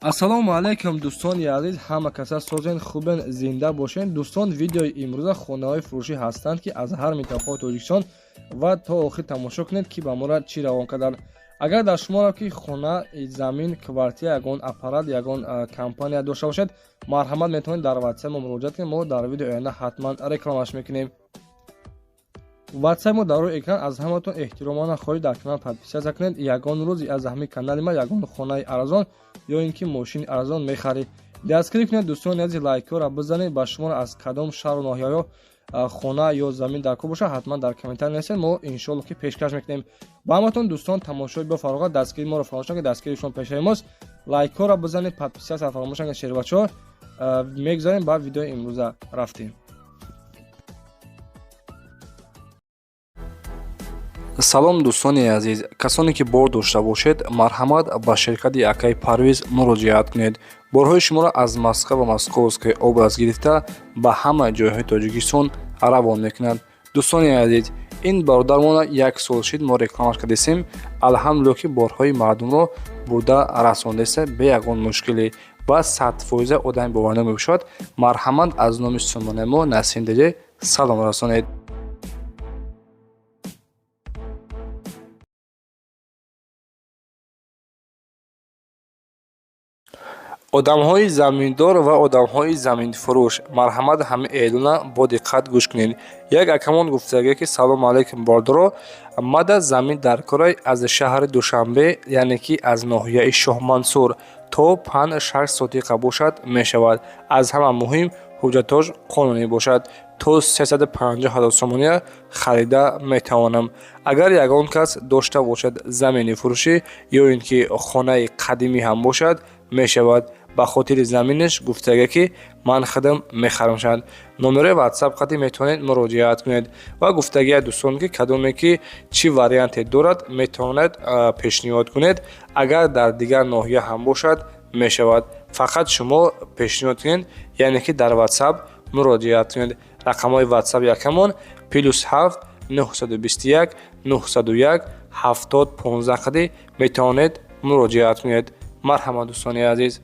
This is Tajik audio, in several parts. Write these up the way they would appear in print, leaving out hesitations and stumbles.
Ассалому алайкум, дӯстони азиз, ҳама каса созен, хубен, зинда бошен. Дӯстон, видеои имрӯза хонаҳои фурӯшӣ ҳастанд, ки аз ҳар минтақаи Тоҷикистон, ва то охир тамошо кунед, ки ба мора чӣ равон карданд. Агар дар шуморо ки хона, замин, квартира, ягон аппарат, ягон компания дошта бошед, марҳамат, метавонед дар ватсап мо муроҷиат кунед. Мо дар видеои оянда ҳатман рекламаш мекунем. Ватсап мо дар рӯи экран. Аз ҳаматон эҳтиромона хоҳиш, дар канал подписаться кунед. Ягон рӯз аз ҳамин канали ма ягон хонаи арзон ё ин ки мошини арзон мехаред. Дастгирӣ кунед, дӯстони азиз, лайкҳоро бизанед. Ба шуморо аз кадом шаҳру ноҳияҳо хона ё замин дар кор бошад, ҳатман дар комментар нависед, мо иншоалло ки пешкаш мекунем ба ҳаматон. Дӯстон, тамошои бо фароғат, дастгирии моро фаромӯш накунед, дастгирии шумо пешаи мост. Лайкҳоро бизанед, подписаться фаромӯш накунед, шербачаҳо. Мегузарем ба видеои имрӯза, рафтем. Салом, дӯстони азиз! Касоне ки бор дошта бошед, марҳамат, ба ширкати акаи Парвиз муроҷиат кунед. Борҳои шуморо аз Москва ва Московская область гирифта ба ҳама ҷойҳои Тоҷикистон равон мекунад. Дӯстони азиз, ин бародармона як сол шид мо рекламаш кардесем. Алҳамдулилло, ки борҳои мардумро бурда расондеса бе ягон мушкилӣ ва 100% одами боварнок мебошад. Марҳамат, аз номи сомонаи мо Насим Деҷе салом расонед. Одамҳои заминдор ва одамҳои заминфурӯш, марҳамат, ҳамин эълона бо диққат гӯш кунед. Як акамон гуфтагӣ, ки салому алайкум, бордоро, мада замин дар корай аз шаҳри Душанбе, яъне ки аз ноҳияи Шоҳмансур, то 5-6 сотиқа бошад, мешавад. Аз ҳама муҳим, ҳуҷҷатош қонунӣ бошад. То 350 ҳазор сомония харида метавонам. Агар ягон кас дошта бошад замини фурӯшӣ ё ин ки хонаи қадимӣ ҳам бошад, мешавад. Ба хотири заминаш гуфтага, ки ман худам мехарам шавад. Номерои ватсап қади метавонед муроҷиат кунед. Ва гуфтагия, дӯстон, ки кадоме ки чӣ варианте дорад, метавонад пешниҳод кунед. Агар дар дигар ноҳия ҳам бошад, мешавад, фақат шумо пешниҳод кунед, яъне ки дар ватсап муроҷиат кунед. Рақамҳои ватсап якамон +7 921 901 70 15 қади метавонед муроҷиат кунед. Марҳамат, дӯстони азиз.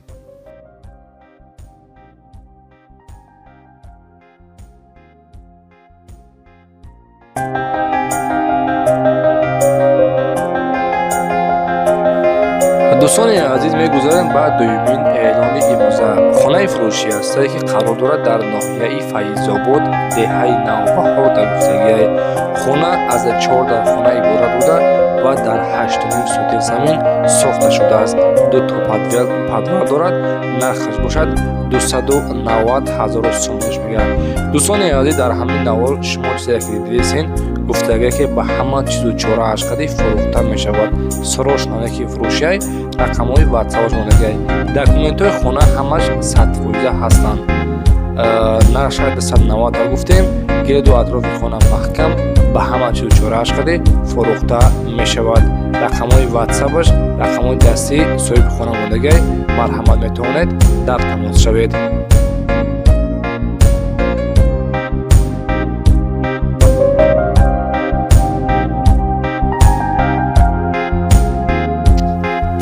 Дӯстони азиз, мегузарем ба дуюмин эълони имрӯза. Хонаи фурӯшӣ ҳастае, ки қарор дорад дар ноҳияи Файзобод, деҳаи Навбаҳор. Дар гуфтагиҳои хона аз чор дархона иборат буда ва дар 8,5 сотих замин сохта шудааст. Дуто подвал дорад. Нархаш бошад 290 ҳазору сомониш мегардад. Дӯстони азиз, дар ҳамин навор шумо чизе ки дидесен, гуфтагие, ки ба ҳама чизу чорааш қади фурӯхта мешавад. Срочно ки фурӯшиай, рақамҳои ватсапаш мондагиай. Документҳои хона ҳамаш 100% ҳастанд. Нархша 290 гуфтем. Гирду атрофи хона маҳкам, ба ҳама чизу чорааш қади фурӯхта мешавад. Рақамҳои ватсапаш, рақамҳои дастии соҳиби хона мондагиай. Марҳамат, метавонед дар тамос шавед.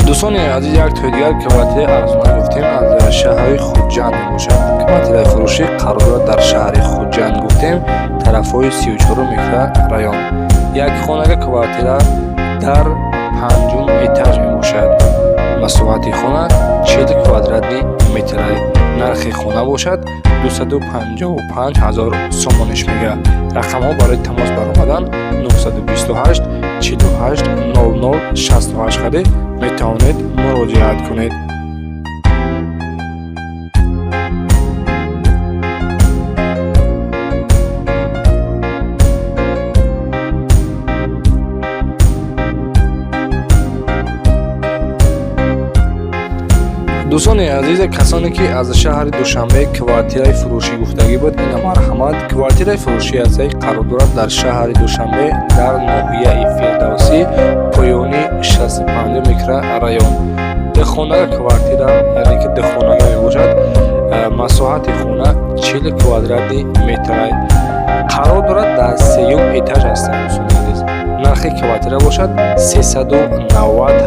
Дӯстони азиз, як тои дигар квартираи арзона гуфтем, аз шаҳри Хуҷанд мебошад. Квартираи фурӯшӣ қарор дорад дар шаҳри Хуҷанд, гуфтем, тарафҳои 34 микрорайон. Як хонага квартира дар панҷум этаж мебошад. Масоҳати хона 40 квадратный метра. Нархи хона бошад 255 ҳазор сомониш мегардад. Рақамҳо барои тамос баромадан 928 48 00 68 қади метавонед муроҷиат кунед. Дӯстони азиз, касоне ки аз шаҳри Душанбе квартираи фурӯшӣ гуфтагӣ буд, ина марҳамат. Квартираи фурӯшӣ ҳастае, қарор дорад дар шаҳри Душанбе, дар ноҳияи Фирдавсӣ, поёни 65 микрорайон. Духонага квартира, яъне ки духонага мебошад. Масоҳати хона 40 квадратный метра, қарор дорад дар сеюм этаж ҳастанд. Дӯстони азиз, Нархи квартира бошад 390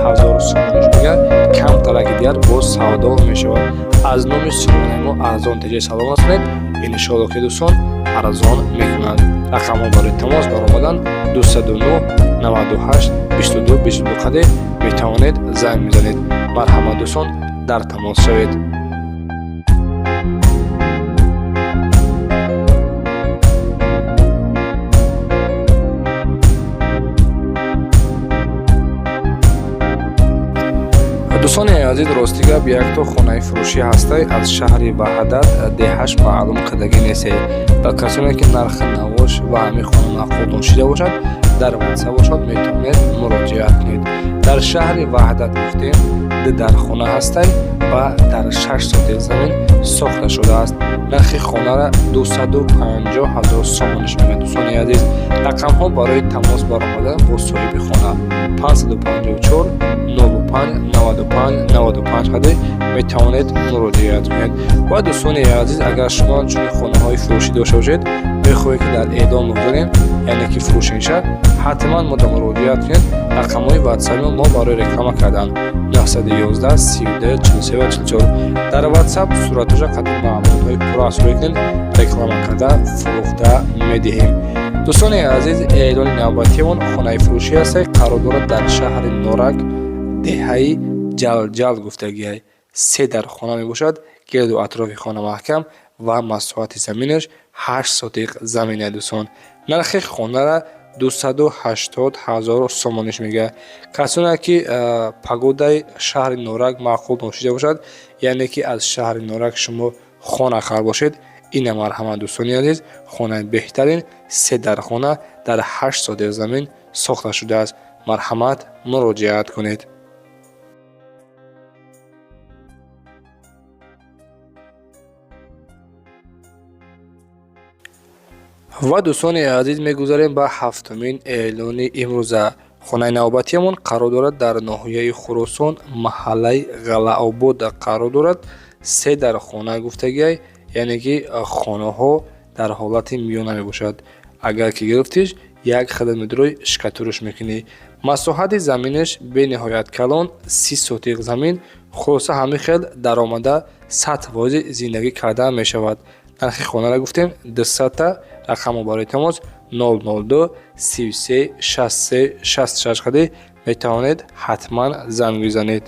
ҳазор сомониш мега, камтараки дигар боз савдо мешавад. Аз номи сомонаи мо Арзон ТЖ салом расонед, иншоалло ки дӯстон арзон мекунанд. Рақамҳо барои тамос баромадан 209 98 22 22 қаде метавонед занг бизанед. Марҳамат, дӯстон, дар тамос шавед. Дӯстони азиз, рости гап, якто хонаи фурӯшӣ ҳастай аз шаҳри Ваҳдат, деҳаш маълум кардагӣ несте. Ба касоне ки нархи навош ва ҳамин хона маъқултон шида бошад, дар ватсап бошад, метавонед муроҷиат кунед. Дар шаҳри Ваҳдат гуфтем, ду дар хона ҳастай ва дар 6 сотих замин сохта шудааст. Нархи хонара 250 ҳазор сомониш мегӯяд. Дӯстони азиз, рақамҳо барои тамос баромадан бо соҳиби хона 554 05 95 95 қаде метавонед муроҷиат кунед. Ва дӯстони азиз, агар шумо чунин хонаҳои фурӯшӣ дошта бошед, мехоҳед ки дар эълон бигузорем, яъне ки фурӯш мешавад, ҳатман мо да муроҷиат кунед. Рақамҳои ватсапи мо барои реклама кардан 911 32 43 ва 44. Дар ватсап суратоша қадри маълумотҳои пурра аз рӯй кунед, реклама карда фурӯхта медиҳем. Дӯстони азиз, эълони навбатиамон хонаи фурӯшӣ аст, қарор дорад дар шаҳри Норак, деҳаи Ҷалҷал гуфтагиай. Се дар хона мебошад, гирду атрофи хона маҳкам ва масоҳати заминаш 8 сотиқ замин. Дӯстон, нархи хонара 280 ҳазор сомониш мегӯяд. Касоне ки погодаи шаҳри Норак маъқул ношида бошад, яъне ки аз шаҳри Норак шумо хона хар бошед, ина марҳамат, дӯстони азиз, хонаи беҳтарин, се дар хона дар 8 сотиқ замин сохта шудааст. Марҳамат, муроҷиат кунед. Ва дӯстони азиз, мегузарем ба ҳафтумин эълони имрӯза. Хонаи навбатиамон қарор дорад дар ноҳияи Хуросон, маҳаллаи Ғалаобод қарор дорад. Се дар хона гуфтагиай, яъне ки хонаҳо дар ҳолати миёна мебошад. Агар ки гирифтиш, як хидматрои штукатуриш мекунӣ. Масоҳати заминаш бениҳоят калон, 30 сотиқ замин. Хулоса, ҳамин хел даромада 100% зиндагӣ карда мешавад. Нархи хонара гуфтем 200-та. Рақамҳо барои тамос 002 33 63 66 қади метавонед ҳатман занг бизанед.